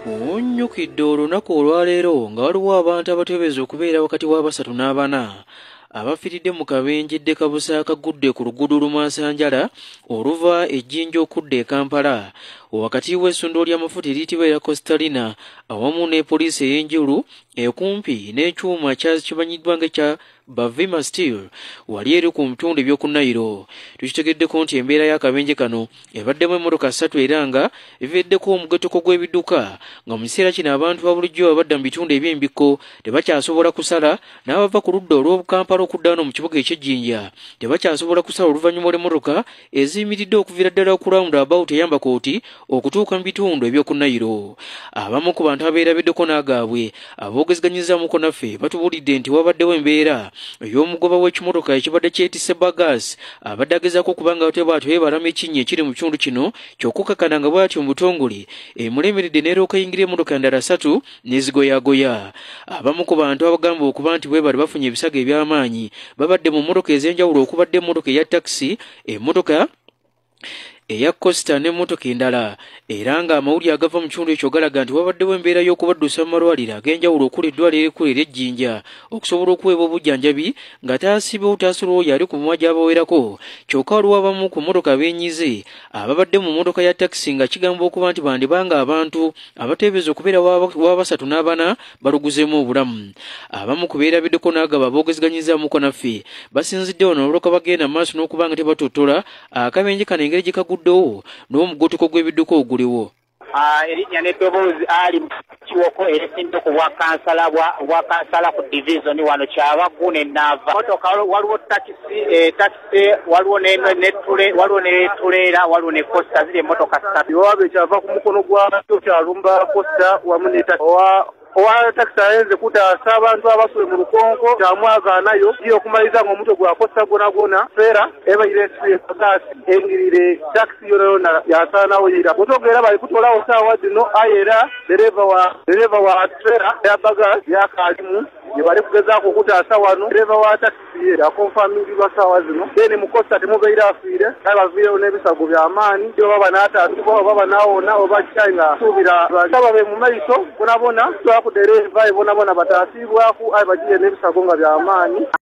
Onnyukidde olunaku olwaleero nga waliwo abantu abateebereza okubeera wakati w'abasatu n'abana abafiiridde mu kabenje ddekabusa akagudde ku luguudo Lumansanjala oluva e Jjinja okudda e Kampala wakati w'essundiro ly'amafuta eriyitibwa erya Coastalina awamu ne poliisi ey'enjulu ekumpi n'ekyuma kimanyiddwa ng'ekya Bavima Steel wali eri ku bitundu eby'oku Nayiro. Tukitegeddeko nti embeera y'akabenje kano ebaddemu emmotoka ssatu era nga eviiriddeko omugetteko gw'ebidduka nga mu kiseera kino abantu ba bulijjo abadda mu bitundu eby'embikko tebakyasobola kusala n'abava ku ludda olw'Obukampala okudda wano mu kibuga eky'Ejjinja tebakyasobola kusala oluvannyuma lw'emmotoka eziyimiridde okuviira ddala ku roundabout ey'Ambakooti okutuuka mu bitundu eby'oku Nayiro. Abamu ku bantu abeerabiddeko n'agaabwe aboogezeganyizaamuko naffe batubuulidde nti wabaddewo embeera ey'omugoba w'ekimotoka ekibadde kyetisse bagaasi abadde agezaako okuba nga bw'atyo yeebalama ekinnya ekiri mu kitundu kino ky'okukkakkana nga bw'atyo mu butongole emulemeredde n'eryoka eyingira emmotoka endala ssatu n'ezigoyaagoya. Abamu ku bantu abagamba okuba nti bwe bali bafunye ebisago eby'amaanyi babadde mu mmotoka ez'enjawulo okubadde emmotoka eya takisi, emmotoka eya Costa n'emmotoka endala era ng'amawulire agava mu kitundu ekyo galaga nti wabaddewo embeera y'okubaddusa mu malwaliro ag'enjawulo okuli eddwaliro ekkulu ery'Ejjinja okusobola okuweebwa obujjanjabi nga taasibewo taasulawo yali ku mimwa gy'abawerako. Kyokka waliwo abamu ku mmotoka beenyize ababadde mu mmotoka ya takisi nga kigambibwa okuba nti bandibanga abantu abateebereza okubeera wa basatu n'abana baluguzeemu obulamu. Abamu ku beerabiddeko n'agabo aboogezeganyizaamuko naffe basinzidde wano olwoka bagenda mu maaso n'okuba nga tebatottola akabenje kano engeri gye kaguddewo n'omugotteko gw'ebidduka oguliwo. Erinnya n'eddoboozi Ali Kiwoko erisimbye ku bwakansala bwa ku divizoni wano Kyabaggu ne Naava. Motoka waliwo takisi, waliwo waliwo ne tuleera, waliwo ne Costa, ziri emmotoka ssatu. Ewaabwe kyava ku mukono gwakyo kyalumba Costa wamu ne owa takisi ayenze kutaasa abantu abasule mu lukonko kyamwagaanayo ye okumaliza ng'omutwe gwa Costa gwona gwona feera ebaire gaasi engirire takisi yona yona yasaanawo yira bwetwogera bali kutolawo saawa zino aye era dereva wa feera ya bagaasi yakaalimu gye bali kugezaako okutaasa wano. Dereva wa takisi ye akonfamingirwa saawa zino then mu Costa temubeire afiire aye baviirewo n'ebisago by'amaanyi oba banaataasibwa oba banaawona oba kyayi nga suubira babe mu maiso bonabona ku dereva bonabona bataasibwaku aye bagiye n'ebisago nga by'amaanyi.